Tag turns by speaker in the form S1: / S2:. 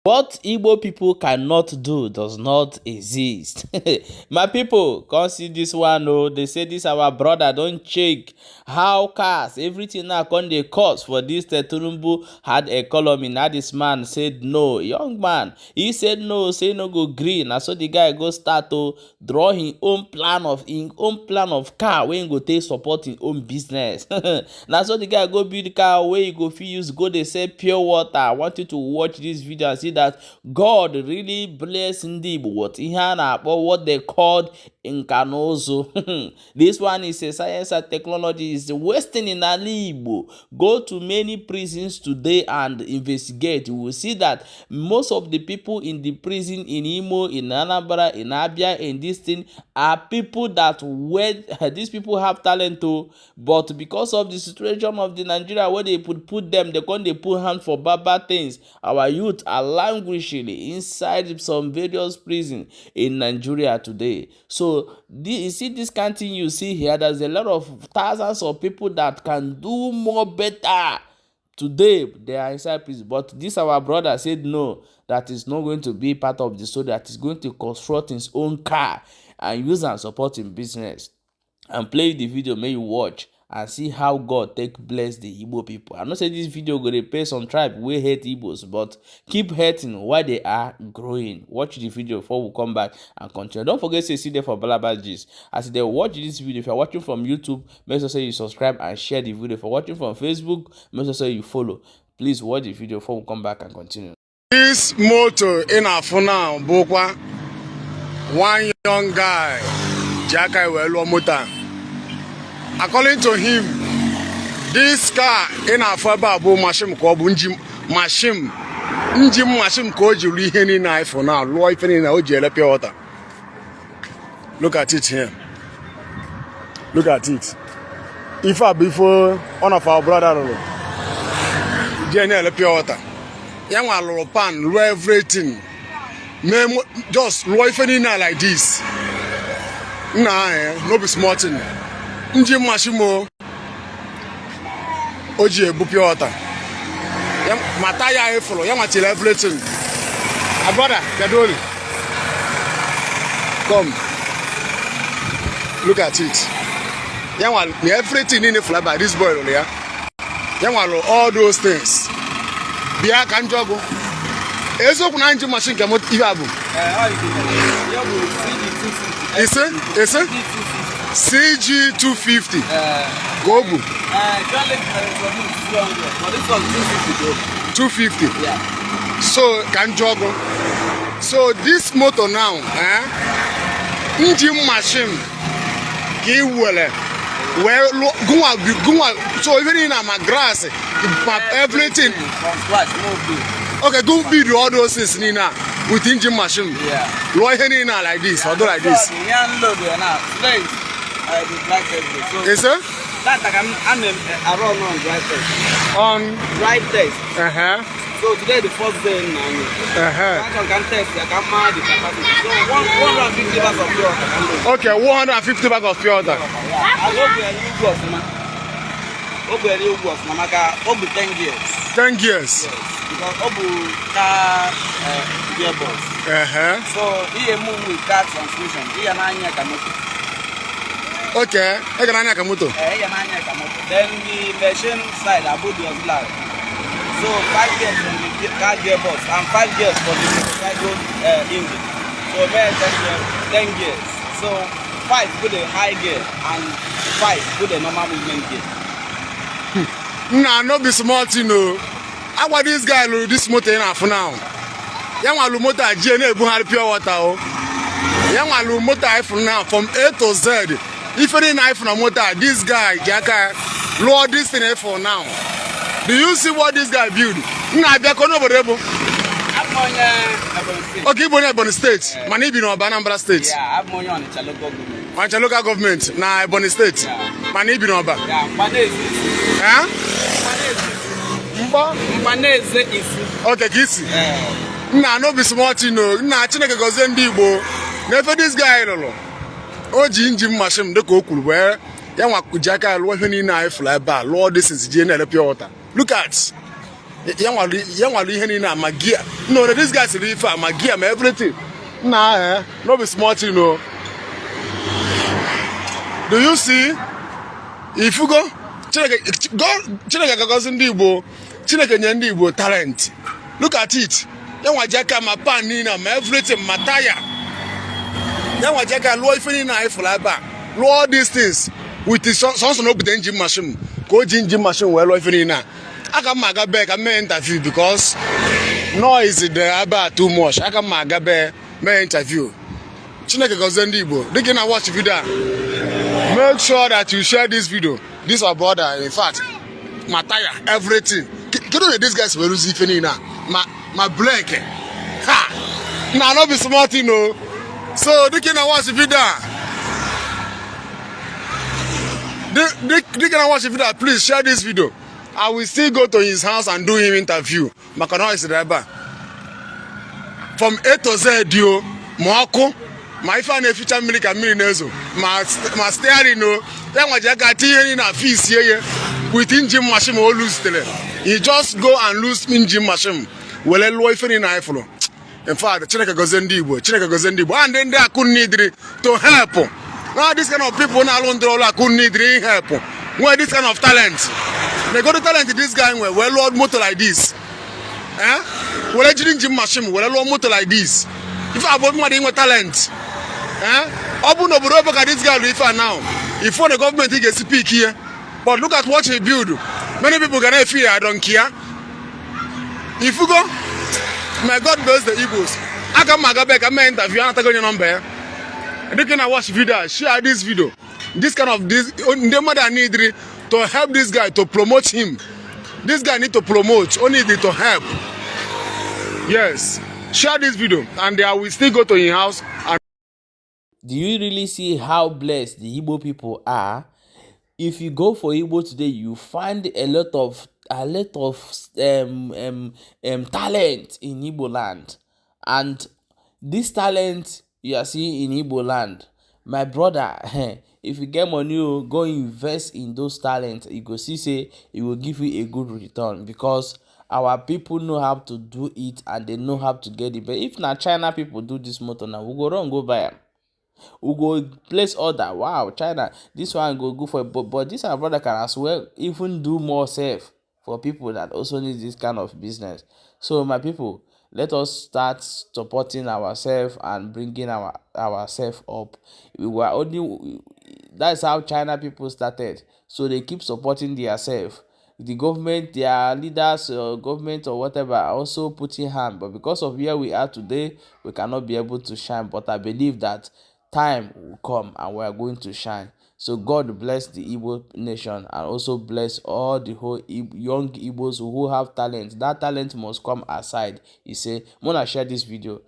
S1: What Igbo people cannot do does not exist. My people, come see this one oh. They say this our brother don check how cars, everything now come dey cost for this Tinubu had economy. Now this man said no. Young man, he said no, say no go gree. Na so the guy go start to draw him own plan of car wey him go take support him own business. Na so the guy go build car wey he go fit use go dey sell pure water. I want you to watch this video and see that God really bless ndị Igbo with ihe a na-akpọ, what they called, nka na ụzụ. This one is a science and technology is wasting in ala Igbo. Go to many prisons today and investigate. You will see that most of the people in the prison in Imo, in Anambra, in Abia, in this thing are people that were, these people have talent o, but because of the situation of the Nigeria wey dey put them, they come dey put hand for bad bad things. Our youth are languishing inside some various prison in Nigeria today. So you see this kind thing you see here, there's a lot of thousands of people that can do more better. Today they are inside prison, but this our brother said no, that is not going to be part of the story, that is going to construct his own car and use am support him business. And play the video, make you watch and see how God take bless the Igbo people. I know say this video go dey pay some tribe wey hate Igbos, but keep hating while they are growing. Watch the video before we come back and continue. Don't forget say see there for Balaba Gist. As you dey watch this video, if you are watching from YouTube, make sure say you subscribe and share the video. If you're watching from Facebook, make sure say you follow. Please watch the video before we come back and continue.
S2: This moto ị na-afụ now bụkwa one young guy ji aka ya wee lụọ moto a. According to him, this car ị na-afụ ebe a bụ machine ka ọ bụ engine machine, engine machine ka o ji rụọ ihe niile anyị fụ na lụọ ife niile o ji ele pure water. Look at it here. Look at it. Ife a bụ ife one of our brother rụrụ jee na-ele pure water. Ya nwa lụrụ pan, lụọ everything, mee just lụọ ife niile a like this. Nna ahụ, no be small thing. Engine machine o ji ebu pure water. Ma taya efụrụ ya nwachiri everything. My brother, kedu ori? Come look at it. Ya nwa na everything niile fụrụ ebe a, this boy lụrụ ya. Ya nwa lụrụ all those things. Bịa ka njọgụ eziokwu na engine machine nke moto ihe a bụ. Ise ise CG 250 ka o bụ. 250. So ka njọgụ, so this motor now, eh, engine machine ka ị were wee lụọ gụnwa gụnwa. So ife niile na ma glass ma everything.
S3: From scratch, no build.
S2: Okay, go build all those things niile a with engine machine.
S3: Yeah.
S2: Lụọ ihe niile a like this, ọ dị like this.
S3: So, yeah, load here now. Today is the dry test day. So
S2: Ise.
S3: That like I'm run on dry test.
S2: On
S3: Dry test. So today the first day in Nanya. I can test, I can mark the capacity. So 150 bags of pure water can load.
S2: Okay, 150 bag of pure water.
S3: Yeah. I hope we are ugwu ọfụma. O bụ ugwu ọfụma maka o bụ 10 years.
S2: 10 years.
S3: Yes. Because ọ bụ car gearbox. So ihe move with car transmission. Ihe na-anya ka moto.
S2: Okay, ị gara anya ka moto.
S3: Eh, ihe na-anya ka moto. Then the machine side abu the auxiliary. So five gears from the car gearbox and five gears for the motorcycle engine. So make 10 gears, 10 gears. So five put the high gear and five put the normal movement gear.
S2: Nna, no be small thing o. Agwa this guy lụrụ this moto ị na-afụ now. Ya nwa lụ moto a jie na-ebugharị pure water o. Ya nwa lụ moto a ịfụ now from A to Z. Ife niile anyị fụ na moto a, this guy ji aka ya lụọ this thing ịfụ now. Do you see what this guy build? Nna, abịa ka onye obodo ebo?
S3: Abụ m onye Ebonyi State.
S2: Oke, ịbụ onye Ebonyi Steeti, mana ibi n'Ọba, Anambra Steeti.
S3: Yeah, abụ m onye Onitsha local government.
S2: Onitsha local government na Ebonyi Steeti, mana ibi n'Ọba.
S3: Yeah, Mgbaneze Isi.
S2: Eh?
S3: Mgbaneze Isi.
S2: Mgbọ?
S3: Mgbaneze Isi.
S2: Oke, ka isi.
S3: Eh,
S2: Nna, no be small thing o. Nna, Chineke gọzie ndị Igbo n'efe this guy lụrụ. O ji engine machine, dịka o kwuru, wee ya nwa ji aka ya lụọ ihe niile anyị fụrụ ebe a, lụọ this jie na-ele pure water. Look at Ya nwalụ ihe niile a, ma gear. No, this guy siri ife a, ma gear, ma everything. Nna, eh, no be small thing o. Do you see? Ifugo Chineke, God, Chineke ga-agọzi ndị Igbo. Chineke nye ndị Igbo talent. Look at it. Ya nwa ji aka, ma pan niile, ma everything, ma taya. Ya nwa ji aka lụọ ife niile anyị fụrụ ebe a, lụọ all these things with the sọnsọ na o bute engine machine, ka o ji engine machine wee lụọ ife niile a. Aka m aga bee ka m mee interview because noise dị ebe a too much. Aka m aga bee mee interview. Chineke gọzie ndị Igbo. Dịka ị na watch video a, make sure that you share this video. This our brother, in fact, ma tire, everything. Kedu na this guys were rụzi ife niile a, ma brake ha na no be small thing o. So dịka ị na watch video a, dịka na watch video a, please share this video. I will still go to his house and do him interview maka na ọ sịrị ebe a from A to Z o, ma ọkụ, ma ife a na-eficha mmiri ka mmiri na-ezo, ma steering o. Ya nwa ji aka tinye ihe na fisie ya with engine machine o luzitere. He just go and lose engine machine were lụọ ife niile anyị fụrụ. In fact, Chineke gozie ndị Igbo. Chineke gozie ndị Igbo. And ndị akụ need to help now, this kind of people na-alụ ndị ọrụ akụ need help, nwee this kind of talent. Negodo talent this guy nwe wee lụọ moto like this, eh, were jiri engine machine were lụọ moto like this. Ife abụọ mmadụ inwe talent, eh, ọ bụ n'obodo ebe ka this guy lụ ife a now, ifo na gọọmenti ga-esi pick ihe. But look at what he build. Many people ga na-efi ya donki ya. Ifugo? May God bless the Igbos. Aka m aga be ka m mee interview, anatago onye nọmba ya. Dịka na watch video, share this video. This kind of this ndị mmadụ a need to help this guy, to promote him. This guy need to promote, only need to help. Yes, share this video and I will still go to him house and
S1: Do you really see how blessed the Igbo people are? If you go for Igbo today, you find a lot of talent in Igbo land. And this talent you are seeing in Igbo land, my brother, if you get money, oh, go invest in those talents. You go see say it will give you a good return because our people know how to do it and they know how to get it. But if na China people do this motor now, we go run go buy am. We go place order. Wow, China, this one go good for, but this our brother can as well even do more sef for people that also need this kind of business. So my people, let us start supporting ourselves and bringing ourselves up. We were only, that's how China people started. So they keep supporting themselves. The government, their leaders or government or whatever, are also putting hand, but because of where we are today, we cannot be able to shine. But I believe that time will come and we are going to shine. So God bless the Igbo nation and also bless all the whole young Igbos who have talent. That talent must come aside. He say, Mona, share this video.